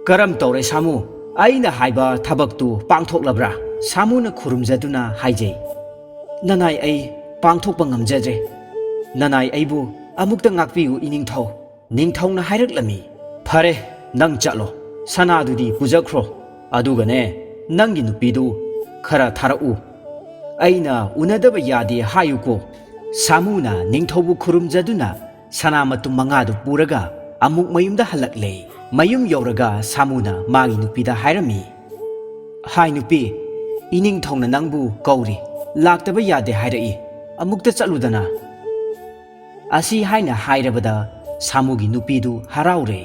"ꯀꯔꯝ ꯇꯧꯔꯦ ꯁꯥꯃꯨ? ꯑꯩꯅ ꯍꯥꯏꯕ ꯊꯕꯛꯇꯨ ꯄꯥꯡꯊꯣꯛꯂꯕ꯭ꯔꯥ?" ꯁꯥꯃꯨꯅ ꯈꯨꯔꯨꯝꯖꯗꯨꯅ ꯍꯥꯏꯖꯩ, "ꯅꯅꯥꯏ ꯑꯩ ꯄꯥꯡꯊꯣꯛꯄ ꯉꯝꯖꯗ꯭ꯔꯦ꯫ ꯅꯅꯥꯏ ꯑꯩꯕꯨ ꯑꯃꯨꯛꯇ ꯉꯥꯛꯄꯤꯌꯨ ꯏꯅꯤꯡꯊꯧ꯫" ꯅꯤꯡꯊꯧꯅ ꯍꯥꯏꯔꯛꯂꯝꯃꯤ, "ꯐꯔꯦ, ꯅꯪ ꯆꯠꯂꯣ꯫ ꯁꯅꯥꯗꯨꯗꯤ ꯄꯨꯖꯈ꯭ꯔꯣ꯫ ꯑꯗꯨꯒꯅꯦ, ꯅꯪꯒꯤ ꯅꯨꯄꯤꯗꯨ ꯈꯔ ꯊꯥꯔꯛꯎ꯫ ꯑꯩꯅ ꯎꯅꯗꯕ ꯌꯥꯗꯦ ꯍꯥꯏꯌꯨꯀꯣ꯫" ꯁꯥꯃꯨꯅ ꯅꯤꯡꯊꯧꯕꯨ ꯈꯨꯔꯨꯝꯖꯗꯨꯅ ꯁꯅꯥ ꯃꯇꯨꯝ ꯃꯉꯥꯗꯨ ꯄꯨꯔꯒ ꯑꯃꯨꯛ ꯃꯌꯨꯝꯗ ꯍꯜꯂꯛꯂꯦ꯫ ꯃꯌꯨꯝ ꯌꯧꯔꯒ ꯁꯥꯃꯨꯅ ꯃꯥꯒꯤ ꯅꯨꯄꯤꯗ ꯍꯥꯏꯔꯝꯃꯤ, "ꯍꯥꯏ ꯅꯨꯄꯤ, ꯏꯅꯤꯡꯊꯧꯅ ꯅꯪꯕꯨ ꯀꯧꯔꯤ, ꯂꯥꯛꯇꯕ ꯌꯥꯗꯦ ꯍꯥꯏꯔꯛꯏ, ꯑꯃꯨꯛꯇ ꯆꯠꯂꯨꯗꯅ꯫" ꯑꯁꯤ ꯍꯥꯏꯅ ꯍꯥꯏꯔꯕꯗ ꯁꯥꯃꯨꯒꯤ ꯅꯨꯄꯤꯗꯨ ꯍꯔꯥꯎꯔꯦ꯫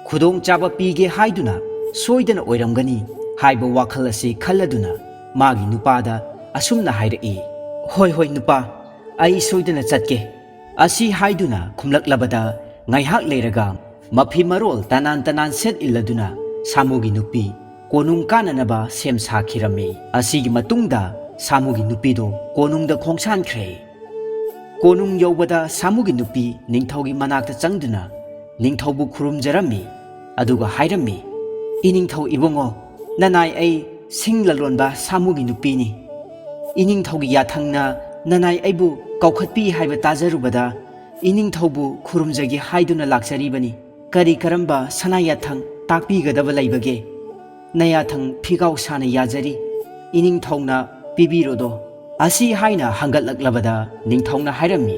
ꯈꯨꯗꯣꯡꯆꯥꯕ ꯄꯤꯒꯦ ꯍꯥꯏꯗꯨꯅ ꯁꯣꯏꯗꯅ ꯑꯣꯏꯔꯝꯒꯅꯤ ꯍꯥꯏꯕ ꯋꯥꯈꯜ ꯑꯁꯤ ꯈꯜꯂꯗꯨꯅ ꯃꯥꯒꯤ ꯅꯨꯄꯥꯗ ꯑꯁꯨꯝꯅ ꯍꯥꯏꯔꯛꯏ, "ꯍꯣꯏ, ꯍꯣꯏ ꯅꯨꯄꯥ, ꯑꯩ ꯁꯣꯏꯗꯅ ꯆꯠꯀꯦ꯫" ꯑꯁꯤ ꯍꯥꯏꯗꯨꯅ ꯈꯨꯝꯂꯛꯂꯕꯗ ꯉꯥꯏꯍꯥꯛ ꯂꯩꯔꯒ ꯃꯐꯤ ꯃꯔꯣꯜ ꯇꯅꯥꯟ ꯇꯅꯥꯟ ꯁꯦꯠ ꯏꯜꯂꯗꯨꯅ ꯁꯥꯃꯨꯒꯤ ꯅꯨꯄꯤ ꯀꯣꯅꯨꯡ ꯀꯥꯅꯅꯕ ꯁꯦꯝ ꯁꯥꯈꯤꯔꯝꯃꯤ꯫ ꯑꯁꯤꯒꯤ ꯃꯇꯨꯡꯗ ꯁꯥꯃꯨꯒꯤ ꯅꯨꯄꯤꯗꯨ ꯀꯣꯅꯨꯡꯗ ꯈꯣꯡꯁꯥꯟꯈ꯭ꯔꯦ꯫ ꯀꯣꯅꯨꯡ ꯌꯧꯕꯗ ꯁꯥꯃꯨꯒꯤ ꯅꯨꯄꯤ ꯅꯤꯡꯊꯧꯒꯤ ꯃꯅꯥꯛꯇ ꯆꯪꯗꯨꯅ ꯅꯤꯡꯊꯧꯕꯨ ꯈꯨꯔꯨꯝꯖꯔꯝꯃꯤ꯫ ꯑꯗꯨꯒ ꯍꯥꯏꯔꯝꯃꯤ, "ꯏꯅꯤꯡꯊꯧ ꯏꯕꯨꯡꯉꯣ, ꯅꯅꯥꯏ ꯑꯩ ꯁꯤꯡ ꯂꯂꯣꯟꯕ ꯁꯥꯃꯨꯒꯤ ꯅꯨꯄꯤꯅꯤ꯫ ꯏꯅꯤꯡꯊꯧꯒꯤ ꯌꯥꯊꯪꯅ ꯅꯅꯥꯏ ꯑꯩꯕꯨ ꯀꯧꯈꯠꯄꯤ ꯍꯥꯏꯕ ꯇꯥꯖꯔꯨꯕꯗ ꯏꯅꯤꯡꯊꯧꯕꯨ ꯈꯨꯔꯨꯝꯖꯒꯦ ꯍꯥꯏꯗꯨꯅ ꯂꯥꯛꯆꯔꯤꯕꯅꯤ꯫ ꯀꯔꯤ ꯀꯔꯝꯕ ꯁꯅꯥ ꯌꯥꯊꯪ ꯇꯥꯛꯄꯤꯒꯗꯕ ꯂꯩꯕꯒꯦ? ꯅꯌꯥꯊꯪ ꯐꯤꯒꯥꯎ ꯁꯥꯅ ꯌꯥꯖꯔꯤ, ꯏꯅꯤꯡꯊꯧꯅ ꯄꯤꯕꯤꯔꯣꯗꯣ꯫" ꯑꯁꯤ ꯍꯥꯏꯅ ꯍꯪꯒꯠꯂꯛꯂꯕꯗ ꯅꯤꯡꯊꯧꯅ ꯍꯥꯏꯔꯝꯃꯤ,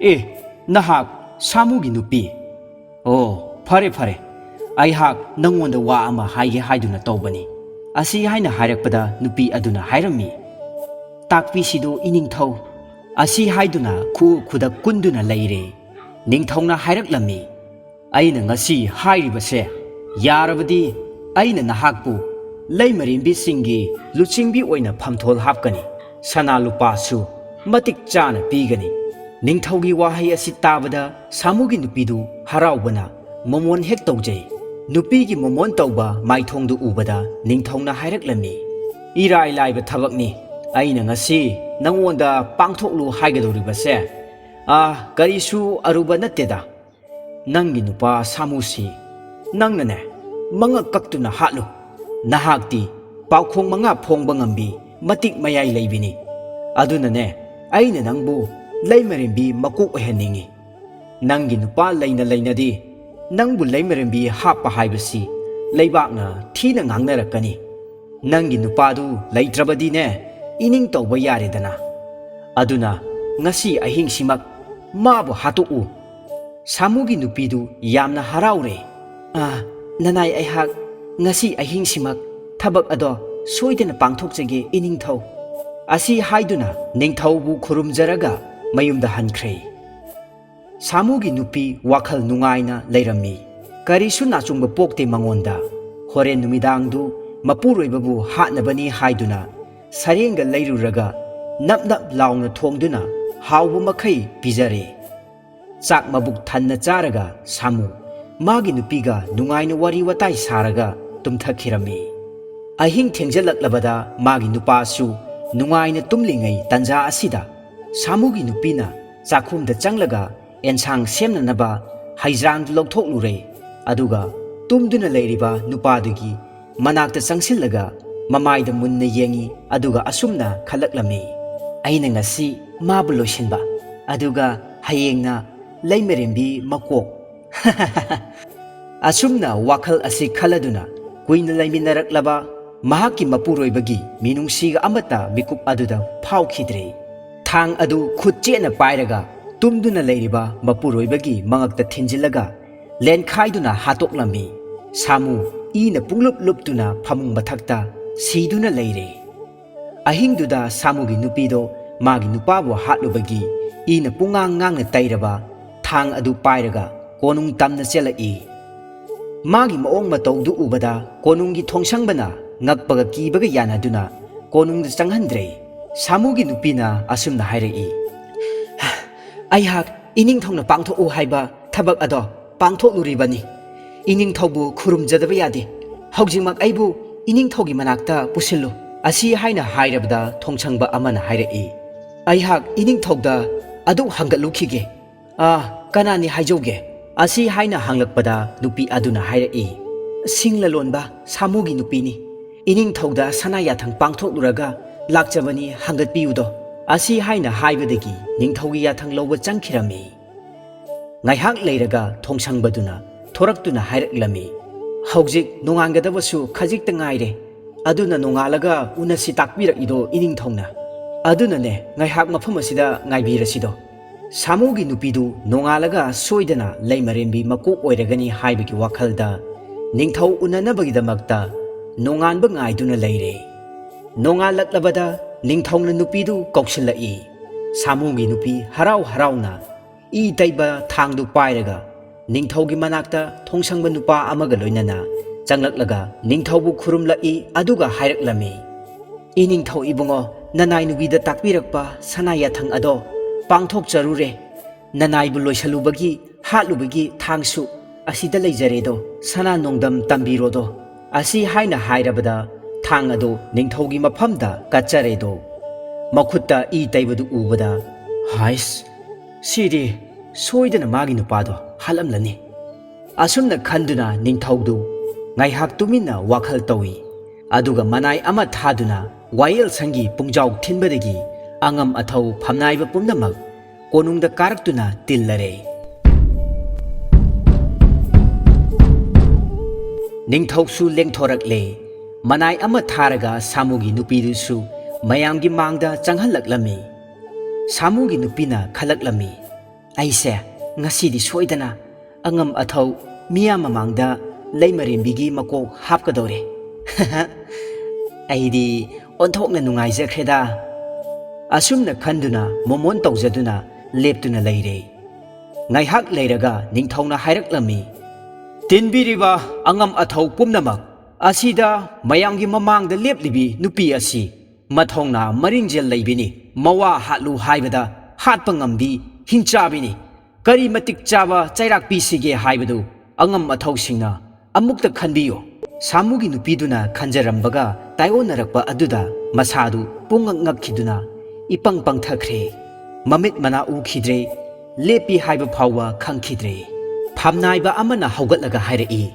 "ꯑꯦ, ꯅꯍꯥꯛ ꯁꯥꯃꯨꯒꯤ ꯅꯨꯄꯤ? ꯑꯣ, ꯐꯔꯦ ꯐꯔꯦ, ꯑꯩꯍꯥꯛ ꯅꯪꯉꯣꯟꯗ ꯋꯥ ꯑꯃ ꯍꯥꯏꯒꯦ ꯍꯥꯏꯗꯨꯅ ꯇꯧꯕꯅꯤ꯫" ꯑꯁꯤ ꯍꯥꯏꯅ ꯍꯥꯏꯔꯛꯄꯗ ꯅꯨꯄꯤ ꯑꯗꯨꯅ ꯍꯥꯏꯔꯝꯃꯤ, "ꯇꯥꯛꯄꯤꯁꯤꯗꯣ ꯏꯅꯤꯡꯊꯧ꯫" ꯑꯁꯤ ꯍꯥꯏꯗꯨꯅ ꯈꯨ ꯈꯨꯗꯛ ꯀꯨꯟꯗꯨꯅ ꯂꯩꯔꯦ꯫ ꯅꯤꯡꯊꯧꯅ ꯍꯥꯏꯔꯛꯂꯝꯃꯤ, "ꯑꯩꯅ ꯉꯁꯤ ꯍꯥꯏꯔꯤꯕꯁꯦ ꯌꯥꯔꯕꯗꯤ ꯑꯩꯅ ꯅꯍꯥꯛꯄꯨ ꯂꯩꯃꯔꯦꯝꯕꯤꯁꯤꯡꯒꯤ ꯂꯨꯆꯤꯡꯕꯤ ꯑꯣꯏꯅ ꯐꯝꯊꯣꯜ ꯍꯥꯞꯀꯅꯤ, ꯁꯅꯥ ꯂꯨꯄꯥꯁꯨ ꯃꯇꯤꯛ ꯆꯥꯅ ꯄꯤꯒꯅꯤ꯫" ꯅꯤꯡꯊꯧꯒꯤ ꯋꯥꯍꯩ ꯑꯁꯤ ꯇꯥꯕꯗ ꯁꯥꯃꯨꯒꯤ ꯅꯨꯄꯤꯗꯨ ꯍꯔꯥꯎꯕꯅ ꯃꯣꯃꯣꯟ ꯍꯦꯛ ꯇꯧꯖꯩ꯫ ꯅꯨꯄꯤꯒꯤ ꯃꯣꯃꯣꯟ ꯇꯧꯕ ꯃꯥꯏꯊꯣꯡꯗꯨ ꯎꯕꯗ ꯅꯤꯡꯊꯧꯅ ꯍꯥꯏꯔꯛꯂꯝꯃꯤ, "ꯏꯔꯥꯏ ꯂꯥꯏꯕ ꯊꯕꯛꯅꯤ꯫ ꯑꯩꯅ ꯉꯁꯤ ꯅꯪꯉꯣꯟꯗ ꯄꯥꯡꯊꯣꯛꯂꯨ ꯍꯥꯏꯒꯗꯧꯔꯤꯕꯁꯦ, ꯑꯥ, ꯀꯔꯤꯁꯨ ꯑꯔꯨꯕ ꯅꯠꯇꯦꯗ꯫ ꯅꯪꯒꯤ ꯅꯨꯄꯥ ꯁꯥꯃꯨꯁꯤ ꯅꯪꯅꯅꯦ, ꯃꯉꯛ ꯀꯛꯇꯨꯅ ꯍꯥꯠꯂꯨ꯫ ꯅꯍꯥꯛꯇꯤ ꯄꯥꯎꯈꯣꯡ ꯃꯉꯥ ꯐꯣꯡꯕ ꯉꯝꯕꯤ ꯃꯇꯤꯛ ꯃꯌꯥꯏ ꯂꯩꯕꯤꯅꯤ꯫ ꯑꯗꯨꯅꯅꯦ, ꯑꯩꯅ ꯅꯪꯕꯨ ꯂꯩꯃꯔꯦꯝꯕꯤ ꯃꯀꯣꯛ ꯑꯣꯏꯍꯟꯅꯤꯡꯉꯤ꯫ ꯅꯪꯒꯤ ꯅꯨꯄꯥ ꯂꯩꯅ ꯂꯩꯅꯗꯤ ꯅꯪꯕꯨ ꯂꯩꯃꯔꯦꯝꯕꯤ ꯍꯥꯞꯄ ꯍꯥꯏꯕꯁꯤ ꯂꯩꯕꯥꯛꯅ ꯊꯤꯅ ꯉꯥꯡꯅꯔꯛꯀꯅꯤ꯫ ꯅꯪꯒꯤ ꯅꯨꯄꯥꯗꯨ ꯂꯩꯇ꯭ꯔꯕꯗꯤꯅꯦ, ꯏꯅꯤꯡ ꯇꯧꯕ ꯌꯥꯔꯦꯗꯅ꯫ ꯑꯗꯨꯅ ꯉꯁꯤ ꯑꯍꯤꯡꯁꯤꯃꯛ ꯃꯥꯕꯨ ꯍꯥꯠꯇꯣꯛꯎ꯫" ꯁꯥꯃꯨꯒꯤ ꯅꯨꯄꯤꯗꯨ ꯌꯥꯝꯅ ꯍꯔꯥꯎꯔꯦ꯫ "ꯑꯥ, ꯅꯅꯥꯏ ꯑꯩꯍꯥꯛ ꯉꯁꯤ ꯑꯍꯤꯡꯁꯤꯃꯛ ꯊꯕꯛ ꯑꯗꯣ ꯁꯣꯏꯗꯅ ꯄꯥꯡꯊꯣꯛꯆꯒꯦ, ꯏꯅꯤꯡꯊꯧ꯫" ꯑꯁꯤ ꯍꯥꯏꯗꯨꯅ ꯅꯤꯡꯊꯧꯕꯨ ꯈꯨꯔꯨꯝꯖꯔꯒ ꯃꯌꯨꯝꯗ ꯍꯟꯈ꯭ꯔꯦ꯫ ꯁꯥꯃꯨꯒꯤ ꯅꯨꯄꯤ ꯋꯥꯈꯜ ꯅꯨꯡꯉꯥꯏꯅ ꯂꯩꯔꯝꯃꯤ꯫ ꯀꯔꯤꯁꯨ ꯅꯥꯆꯨꯡꯕ ꯄꯣꯛꯇꯦ ꯃꯉꯣꯟꯗ꯫ ꯍꯣꯔꯦꯟ ꯅꯨꯃꯤꯗꯥꯡꯗꯨ ꯃꯄꯨꯔꯣꯏꯕꯕꯨ ꯍꯥꯠꯅꯕꯅꯤ ꯍꯥꯏꯗꯨꯅ ꯁꯔꯦꯡꯒ ꯂꯩꯔꯨꯔꯒ ꯅꯞ ꯅꯞ ꯂꯥꯎꯅ ꯊꯣꯡꯗꯨꯅ ꯍꯥꯎꯕ ꯃꯈꯩ ꯄꯤꯖꯔꯦ꯫ ꯆꯥꯛ ꯃꯕꯨꯛ ꯊꯟꯅ ꯆꯥꯔꯒ ꯁꯥꯃꯨ ꯃꯥꯒꯤ ꯅꯨꯄꯤꯒ ꯅꯨꯡꯉꯥꯏꯅ ꯋꯥꯔꯤ ꯋꯥꯇꯥꯏ ꯁꯥꯔꯒ ꯇꯨꯝꯊꯈꯤꯔꯝꯃꯤ꯫ ꯑꯍꯤꯡ ꯊꯦꯡꯖꯜꯂꯛꯂꯕꯗ ꯃꯥꯒꯤ ꯅꯨꯄꯥꯁꯨ ꯅꯨꯡꯉꯥꯏꯅ ꯇꯨꯝꯂꯤꯉꯩ ꯇꯟꯖꯥ ꯑꯁꯤꯗ ꯁꯥꯃꯨꯒꯤ ꯅꯨꯄꯤꯅ ꯆꯥꯛꯈꯨꯝꯗ ꯆꯪꯂꯒ ꯑꯦꯟꯁꯥꯡ ꯁꯦꯝꯅꯅꯕ ꯍꯩꯖ꯭ꯔꯥꯡꯗꯨ ꯂꯧꯊꯣꯛꯂꯨꯔꯦ꯫ ꯑꯗꯨꯒ ꯇꯨꯝꯗꯨꯅ ꯂꯩꯔꯤꯕ ꯅꯨꯄꯥꯗꯨꯒꯤ ꯃꯅꯥꯛꯇ ꯆꯪꯁꯤꯜꯂꯒ ꯃꯃꯥꯏꯗ ꯃꯨꯟꯅ ꯌꯦꯡꯉꯤ꯫ ꯑꯗꯨꯒ ꯑꯁꯨꯝꯅ ꯈꯜꯂꯛꯂꯝꯃꯤ, "ꯑꯩꯅ ꯉꯁꯤ ꯃꯥꯕꯨ ꯂꯣꯏꯁꯤꯟꯕ, ꯑꯗꯨꯒ ꯍꯌꯦꯡꯅ ꯂꯩꯃꯔꯦꯝꯕꯤ ꯃꯀꯣꯛ"꯫ ꯑꯁꯨꯝꯅ ꯋꯥꯈꯜ ꯑꯁꯤ ꯈꯜꯂꯗꯨꯅ ꯀꯨꯏꯅ ꯂꯩꯃꯤꯟꯅꯔꯛꯂꯕ ꯃꯍꯥꯛꯀꯤ ꯃꯄꯨꯔꯣꯏꯕꯒꯤ ꯃꯤꯅꯨꯡꯁꯤꯒ ꯑꯃꯠꯇ ꯃꯤꯀꯨꯞ ꯑꯗꯨꯗ ꯐꯥꯎꯈꯤꯗ꯭ꯔꯦ꯫ ꯊꯥꯡ ꯑꯗꯨ ꯈꯨꯠ ꯆꯦꯠꯅ ꯄꯥꯏꯔꯒ ꯇꯨꯝꯗꯨꯅ ꯂꯩꯔꯤꯕ ꯃꯄꯨꯔꯣꯏꯕꯒꯤ ꯃꯉꯛꯇ ꯊꯤꯟꯖꯤꯜꯂꯒ ꯂꯦꯟꯈꯥꯏꯗꯨꯅ ꯍꯥꯠꯇꯣꯛꯂꯝꯃꯤ꯫ ꯁꯥꯃꯨ ꯏꯅ ꯄꯨꯡꯂꯨꯞ ꯂꯨꯞꯇꯨꯅ ꯐꯃꯨꯡ ꯃꯊꯛꯇ ꯁꯤꯗꯨꯅ ꯂꯩꯔꯦ꯫ ꯑꯍꯤꯡꯗꯨꯗ ꯁꯥꯃꯨꯒꯤ ꯅꯨꯄꯤꯗꯣ ꯃꯥꯒꯤ ꯅꯨꯄꯥꯕꯨ ꯍꯥꯠꯂꯨꯕꯒꯤ ꯏꯅ ꯄꯨꯡꯉꯥꯡ ꯉꯥꯡꯅ ꯇꯩꯔꯕ ꯊꯥꯡ ꯑꯗꯨ ꯄꯥꯏꯔꯒ ꯀꯣꯅꯨꯡ ꯇꯝꯅ ꯆꯦꯜꯂꯛꯏ꯫ ꯃꯥꯒꯤ ꯃꯑꯣꯡ ꯃꯇꯧꯗꯨ ꯎꯕꯗ ꯀꯣꯅꯨꯡꯒꯤ ꯊꯣꯡꯁꯪꯕꯅ ꯉꯛꯄꯒ ꯀꯤꯕꯒ ꯌꯥꯅꯗꯨꯅ ꯀꯣꯅꯨꯡꯗ ꯆꯪꯍꯟꯗ꯭ꯔꯦ꯫ ꯁꯥꯃꯨꯒꯤ ꯅꯨꯄꯤꯅ ꯑꯁꯨꯝꯅ ꯍꯥꯏꯔꯛꯏ, "ꯑꯩꯍꯥꯛ ꯏꯅꯤꯡꯊꯧꯅ ꯄꯥꯡꯊꯣꯛꯎ ꯍꯥꯏꯕ ꯊꯕꯛ ꯑꯗꯣ ꯄꯥꯡꯊꯣꯛꯂꯨꯔꯤꯕꯅꯤ꯫ ꯏꯅꯤꯡꯊꯧꯕꯨ ꯈꯨꯔꯨꯝꯖꯗꯕ ꯌꯥꯗꯦ꯫ ꯍꯧꯖꯤꯛꯃꯛ ꯑꯩꯕꯨ ꯏꯅꯤꯡꯊꯧꯒꯤ ꯃꯅꯥꯛꯇ ꯄꯨꯁꯤꯜꯂꯨ"꯫ ꯑꯁꯤ ꯍꯥꯏꯅ ꯍꯥꯏꯔꯕꯗ ꯊꯣꯡꯁꯪꯕ ꯑꯃꯅ ꯍꯥꯏꯔꯛꯏ, "ꯑꯩꯍꯥꯛ ꯏꯅꯤꯡꯊꯧꯗ ꯑꯗꯨꯛ ꯍꯪꯒꯠꯂꯨꯈꯤꯒꯦ꯫ "ꯑꯥ, ꯀꯅꯥꯅꯤ ꯍꯥꯏꯖꯧꯒꯦ?" ꯑꯁꯤ ꯍꯥꯏꯅ ꯍꯪꯂꯛꯄꯗ ꯅꯨꯄꯤ ꯑꯗꯨꯅ ꯍꯥꯏꯔꯛꯏ, "ꯁꯤꯡ ꯂꯂꯣꯟꯕ ꯁꯥꯃꯨꯒꯤ ꯅꯨꯄꯤꯅꯤ꯫ ꯏꯅꯤꯡꯊꯧꯗ ꯁꯅꯥ ꯌꯥꯊꯪ ꯄꯥꯡꯊꯣꯛꯂꯨꯔꯒ ꯂꯥꯛꯆꯕꯅꯤ, ꯍꯪꯒꯠꯄꯤꯌꯨꯗꯣ"꯫ ꯑꯁꯤ ꯍꯥꯏꯅ ꯍꯥꯏꯕꯗꯒꯤ ꯅꯤꯡꯊꯧꯒꯤ ꯌꯥꯊꯪ ꯂꯧꯕ ꯆꯪꯈꯤꯔꯝꯃꯤ꯫ ꯉꯥꯏꯍꯥꯛ ꯂꯩꯔꯒ ꯊꯣꯡꯁꯪꯕꯗꯨꯅ ꯊꯣꯔꯛꯇꯨꯅ ꯍꯥꯏꯔꯛꯂꯝꯃꯤ, "ꯍꯧꯖꯤꯛ ꯅꯣꯡꯉꯥꯟꯒꯗꯕꯁꯨ ꯈꯖꯤꯛꯇ ꯉꯥꯏꯔꯦ꯫ ꯑꯗꯨꯅ ꯅꯣꯡꯉꯥꯜꯂꯒ ꯎꯅꯁꯤ ꯇꯥꯛꯄꯤꯔꯛꯏꯗꯣ ꯏꯅꯤꯡꯊꯧꯅ"꯫ ꯑꯗꯨꯅꯅꯦ, ꯉꯥꯏꯍꯥꯛ ꯃꯐꯝ ꯑꯁꯤꯗ ꯉꯥꯏꯕꯤꯔꯁꯤꯗꯣ꯫ ꯁꯥꯃꯨꯒꯤ ꯅꯨꯄꯤꯗꯨ ꯅꯣꯡꯉꯥꯜꯂꯒ ꯁꯣꯏꯗꯅ ꯂꯩꯃꯔꯦꯝꯕꯤ ꯃꯀꯣꯛ ꯑꯣꯏꯔꯒꯅꯤ ꯍꯥꯏꯕꯒꯤ ꯋꯥꯈꯜꯗ ꯅꯤꯡꯊꯧ ꯎꯅꯅꯕꯒꯤꯗꯃꯛꯇ ꯅꯣꯡꯉꯥꯟꯕ ꯉꯥꯏꯗꯨꯅ ꯂꯩꯔꯦ꯫ ꯅꯣꯡꯉꯥꯜꯂꯛꯂꯕꯗ ꯅꯤꯡꯊꯧꯅ ꯅꯨꯄꯤꯗꯨ ꯀꯧꯁꯤꯜꯂꯛꯏ꯫ ꯁꯥꯃꯨꯒꯤ ꯅꯨꯄꯤ ꯍꯔꯥꯎ ꯍꯔꯥꯎꯅ ꯏ ꯇꯩꯕ ꯊꯥꯡꯗꯨ ꯄꯥꯏꯔꯒ ꯅꯤꯡꯊꯧꯒꯤ ꯃꯅꯥꯛꯇ ꯊꯣꯡꯁꯪꯕ ꯅꯨꯄꯥ ꯑꯃꯒ ꯂꯣꯏꯅꯅ ꯆꯪꯂꯛꯂꯒ ꯅꯤꯡꯊꯧꯕꯨ ꯈꯨꯔꯨꯝꯂꯛꯏ, ꯑꯗꯨꯒ ꯍꯥꯏꯔꯛꯂꯝꯃꯤ, "ꯏꯅꯤꯡꯊꯧ ꯏꯕꯨꯡꯉꯣ, ꯅꯅꯥꯏ ꯅꯨꯄꯤꯗ ꯇꯥꯛꯄꯤꯔꯛꯄ ꯁꯅꯥ ꯌꯥꯊꯪ ꯑꯗꯣ ꯄꯥꯡꯊꯣꯛꯆꯔꯨꯔꯦ꯫ ꯅꯅꯥꯏꯕꯨ ꯂꯣꯏꯁꯜꯂꯨꯕꯒꯤ ꯍꯥꯠꯂꯨꯕꯒꯤ ꯊꯥꯡꯁꯨ ꯑꯁꯤꯗ ꯂꯩꯖꯔꯦꯗꯣ, ꯁꯅꯥ ꯅꯣꯡꯗꯝ ꯇꯝꯕꯤꯔꯣꯗꯣ"꯫ ꯑꯁꯤ ꯍꯥꯏꯅ ꯍꯥꯏꯔꯕꯗ ꯊꯥꯡ ꯑꯗꯨ ꯅꯤꯡꯊꯧꯒꯤ ꯃꯐꯝꯗ ꯀꯠꯆꯔꯦꯗꯣ꯫ ꯃꯈꯨꯠꯇ ꯏ ꯇꯩꯕꯗꯨ ꯎꯕꯗ, "ꯍꯥꯏꯁ, ꯁꯤꯗꯤ ꯁꯣꯏꯗꯅ ꯃꯥꯒꯤ ꯅꯨꯄꯥꯗꯣ ꯍꯥꯠꯂꯝꯂꯅꯤ"꯫ ꯑꯁꯨꯝꯅ ꯈꯟꯗꯨꯅ ꯅꯤꯡꯊꯧꯗꯨ ꯉꯥꯏꯍꯥꯛ ꯇꯨꯃꯤꯟꯅ ꯋꯥꯈꯜ ꯇꯧꯏ꯫ ꯑꯗꯨꯒ ꯃꯅꯥꯏ ꯑꯃ ꯊꯥꯗꯨꯅ ꯋꯥꯌꯦꯜꯁꯪꯒꯤ ꯄꯨꯡꯖꯥꯎ ꯊꯤꯟꯕꯗꯒꯤ ꯑꯉꯝ ꯑꯊꯧ ꯐꯝꯅꯥꯏꯕ ꯄꯨꯝꯅꯃꯛ ꯀꯣꯅꯨꯡꯗ ꯀꯥꯔꯛꯇꯨꯅ ꯇꯤꯜꯂꯔꯦ꯫ ꯅꯤꯡꯊꯧꯁꯨ ꯂꯦꯡꯊꯣꯔꯛꯂꯦ꯫ ꯃꯅꯥꯏ ꯑꯃ ꯊꯥꯔꯒ ꯁꯥꯃꯨꯒꯤ ꯅꯨꯄꯤꯗꯨꯁꯨ ꯃꯌꯥꯝꯒꯤ ꯃꯥꯡꯗ ꯆꯪꯍꯜꯂꯛꯂꯝꯃꯤ꯫ ꯁꯥꯃꯨꯒꯤ ꯅꯨꯄꯤꯅ ꯈꯜꯂꯛꯂꯝꯃꯤ, "ꯑꯩꯁꯦ ꯉꯁꯤꯗꯤ ꯁꯣꯏꯗꯅ ꯑꯉꯝ ꯑꯊꯧ ꯃꯤꯌꯥꯝ ꯃꯃꯥꯡꯗ ꯂꯩꯃꯔꯦꯝꯕꯤꯒꯤ ꯃꯀꯣꯛ ꯍꯥꯞꯀꯗꯧꯔꯦ꯫ ꯑꯩꯗꯤ ꯑꯣꯟꯊꯣꯛꯅ ꯅꯨꯡꯉꯥꯏꯖꯈ꯭ꯔꯦꯗ"꯫ ꯑꯁꯨꯝꯅ ꯈꯟꯗꯨꯅ ꯃꯣꯃꯣꯟ ꯇꯧꯖꯗꯨꯅ ꯂꯦꯞꯇꯨꯅ ꯂꯩꯔꯦ꯫ ꯉꯥꯏꯍꯥꯛ ꯂꯩꯔꯒ ꯅꯤꯡꯊꯧꯅ ꯍꯥꯏꯔꯛꯂꯝꯃꯤ, "ꯇꯤꯟꯕꯤꯔꯤꯕ ꯑꯉꯝ ꯑꯊꯧ ꯄꯨꯝꯅꯃꯛ, ꯑꯁꯤꯗ ꯃꯌꯥꯝꯒꯤ ꯃꯃꯥꯡꯗ ꯂꯦꯞꯂꯤꯕꯤ ꯅꯨꯄꯤ ꯑꯁꯤ ꯃꯊꯧꯅꯥ ꯃꯔꯤꯡꯖꯦꯜ ꯂꯩꯕꯤꯅꯤ꯫ ꯃꯋꯥ ꯍꯥꯠꯂꯨ ꯍꯥꯏꯕꯗ ꯍꯥꯠꯄ ꯉꯝꯕꯤ ꯍꯤꯡꯆꯥꯕꯤꯅꯤ꯫ ꯀꯔꯤ ꯃꯇꯤꯛ ꯆꯥꯕ ꯆꯩꯔꯥꯛ ꯄꯤꯁꯤꯒꯦ ꯍꯥꯏꯕꯗꯨ ꯑꯉꯝ ꯑꯊꯧꯁꯤꯡꯅ ꯑꯃꯨꯛꯇ ꯈꯟꯕꯤꯌꯨ"꯫ ꯁꯥꯃꯨꯒꯤ ꯅꯨꯄꯤꯗꯨꯅ ꯈꯟꯖꯔꯝꯕꯒ ꯇꯥꯏꯑꯣꯟꯅꯔꯛꯄ ꯑꯗꯨꯗ ꯃꯁꯥꯗꯨ ꯄꯨꯡꯉꯛ ꯉꯛꯈꯤꯗꯨꯅ ꯏꯄꯪ ꯄꯪꯊꯈ꯭ꯔꯦ꯫ ꯃꯃꯤꯠ ꯃꯅꯥ ꯎꯈꯤꯗ꯭ꯔꯦ꯫ ꯂꯦꯞꯄꯤ ꯍꯥꯏꯕ ꯐꯥꯎꯕ ꯈꯪꯈꯤꯗ꯭ꯔꯦ꯫ ꯐꯝꯅꯥꯏꯕ ꯑꯃꯅ ꯍꯧꯒꯠꯂꯒ ꯍꯥꯏꯔꯛꯏ,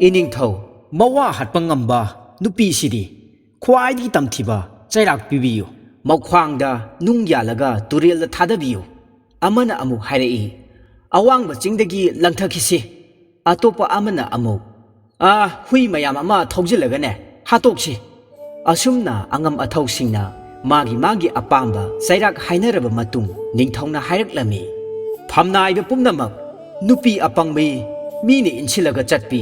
"ꯏꯅꯤꯡꯊꯧ, ꯃꯋꯥ ꯍꯥꯠꯄ ꯉꯝꯕ ꯅꯨꯄꯤꯁꯤꯗꯤ ꯈ꯭ꯋꯥꯏꯗꯒꯤ ꯇꯝꯊꯤꯕ ꯆꯩꯔꯥꯛ ꯄꯤꯕꯤꯌꯨ꯫ ꯃꯈ꯭ꯋꯥꯡꯗ ꯅꯨꯡ ꯌꯥꯜꯂꯒ ꯇꯨꯔꯦꯜꯗ ꯊꯥꯗꯕꯤꯌꯨ"꯫ ꯑꯃꯅ ꯑꯃꯨꯛ ꯍꯥꯏꯔꯛꯏ, "ꯑꯋꯥꯡꯕ ꯆꯤꯡꯗꯒꯤ ꯂꯪꯊꯈꯤꯁꯤ"꯫ ꯑꯇꯣꯞꯄ ꯑꯃꯅ ꯑꯃꯨꯛ, "ꯑꯥ, ꯍꯨꯏ ꯃꯌꯥꯝ ꯑꯃ ꯊꯧꯖꯤꯜꯂꯒꯅꯦ ꯍꯥꯠꯇꯣꯛꯁꯤ"꯫ ꯑꯁꯨꯝꯅ ꯑꯉꯝ ꯑꯊꯧꯁꯤꯡꯅ ꯃꯥꯒꯤ ꯃꯥꯒꯤ ꯑꯄꯥꯝꯕ ꯆꯩꯔꯥꯛ ꯍꯥꯏꯅꯔꯕ ꯃꯇꯨꯡ ꯅꯤꯡꯊꯧꯅ ꯍꯥꯏꯔꯛꯂꯝꯃꯤ, "ꯐꯝꯅꯥꯏꯕ ꯄꯨꯝꯅꯃꯛ ꯅꯨꯄꯤ ꯑꯄꯪꯕꯤ, ꯃꯤꯅ ꯏꯟꯁꯤꯜꯂꯒ ꯆꯠꯄꯤ,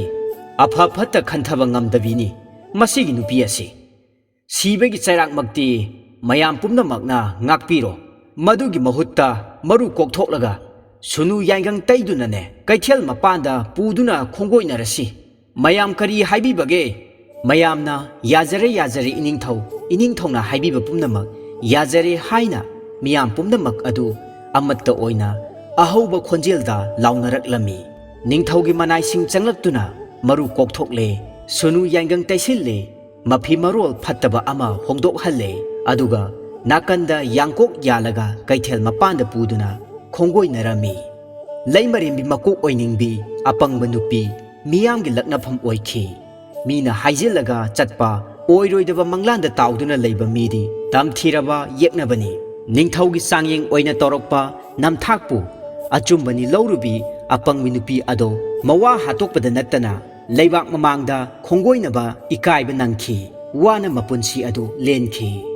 ꯑꯐ ꯐꯠꯇ ꯈꯟꯊꯕ ꯉꯝꯗꯕꯤꯅꯤ ꯃꯁꯤꯒꯤ ꯅꯨꯄꯤ ꯑꯁꯤ꯫ ꯁꯤꯕꯒꯤ ꯆꯩꯔꯥꯛꯃꯛꯇꯤ ꯃꯌꯥꯝ ꯄꯨꯝꯅꯃꯛꯅ ꯉꯥꯛꯄꯤꯔꯣ꯫ ꯃꯗꯨꯒꯤ ꯃꯍꯨꯠꯇ ꯃꯔꯨ ꯀꯣꯛꯊꯣꯛꯂꯒ ꯁꯨꯅꯨ ꯌꯥꯏꯒꯪ ꯇꯩꯗꯨꯅꯅꯦ ꯀꯩꯊꯦꯜ ꯃꯄꯥꯟꯗ ꯄꯨꯗꯨꯅ ꯈꯣꯡꯒꯣꯏꯅꯔꯁꯤ꯫ ꯃꯌꯥꯝ ꯀꯔꯤ ꯍꯥꯏꯕꯤꯕꯒꯦ?" ꯃꯌꯥꯝꯅ, "ꯌꯥꯖꯔꯦ, ꯌꯥꯖꯔꯦ ꯏꯅꯤꯡꯊꯧ, ꯏꯅꯤꯡꯊꯧꯅ ꯍꯥꯏꯕꯤꯕ ꯄꯨꯝꯅꯃꯛ ꯌꯥꯖꯔꯦ" ꯍꯥꯏꯅ ꯃꯤꯌꯥꯝ ꯄꯨꯝꯅꯃꯛ ꯑꯗꯨ ꯑꯃꯠꯇ ꯑꯣꯏꯅ ꯑꯍꯧꯕ ꯈꯣꯟꯖꯦꯜꯗ ꯂꯥꯎꯅꯔꯛꯂꯝꯃꯤ꯫ ꯅꯤꯡꯊꯧꯒꯤ ꯃꯅꯥꯏꯁꯤꯡ ꯆꯪꯂꯛꯇꯨꯅ ꯃꯔꯨ ꯀꯣꯛꯊꯣꯛꯂꯦ꯫ ꯁꯨꯅꯨ ꯌꯥꯏꯉꯪ ꯇꯩꯁꯤꯜꯂꯦ, ꯃꯐꯤ ꯃꯔꯣꯜ ꯐꯠꯇꯕ ꯑꯃ ꯍꯣꯡꯗꯣꯛꯍꯜꯂꯦ, ꯑꯗꯨꯒ ꯅꯥꯀꯟꯗ ꯌꯥꯡꯀꯣꯛ ꯌꯥꯜꯂꯒ ꯀꯩꯊꯦꯜ ꯃꯄꯥꯟꯗ ꯄꯨꯗꯨꯅ ꯈꯣꯡꯒꯣꯏꯅꯔꯝꯃꯤ꯫ ꯂꯩꯃꯔꯦꯝꯕꯤ ꯃꯀꯣꯛ ꯑꯣꯏꯅꯤꯡꯕꯤ ꯑꯄꯪꯕ ꯅꯨꯄꯤ ꯃꯤꯌꯥꯝꯒꯤ ꯂꯛꯅꯐꯝ ꯑꯣꯏꯈꯤ꯫ ꯃꯤꯅ ꯍꯥꯏꯖꯤꯜꯂꯒ ꯆꯠꯄ ꯑꯣꯏꯔꯣꯏꯗꯕ ꯃꯪꯂꯥꯟꯗ ꯇꯥꯎꯗꯨꯅ ꯂꯩꯕ ꯃꯤꯗꯤ ꯇꯝꯊꯤꯔꯕ ꯌꯦꯛꯅꯕꯅꯤ꯫ ꯅꯤꯡꯊꯧꯒꯤ ꯆꯥꯡꯌꯦꯡ ꯑꯣꯏꯅ ꯇꯧꯔꯛꯄ ꯅꯝꯊꯥꯛꯄꯨ ꯑꯆꯨꯝꯕꯅꯤ ꯂꯧꯔꯨꯕꯤ ꯑꯄꯪꯕꯤ ꯅꯨꯄꯤ ꯑꯗꯣ ꯃꯋꯥ ꯍꯥꯠꯇꯣꯛꯄꯗ ꯅꯠꯇꯅ ꯂꯩꯕꯥꯛ ꯃꯃꯥꯡꯗ ꯈꯣꯡꯒꯣꯏꯅꯕ ꯏꯀꯥꯏꯕ ꯅꯪꯈꯤ꯫ ꯋꯥꯅ ꯃꯄꯨꯟꯁꯤ ꯑꯗꯨ ꯂꯦꯟꯈꯤ꯫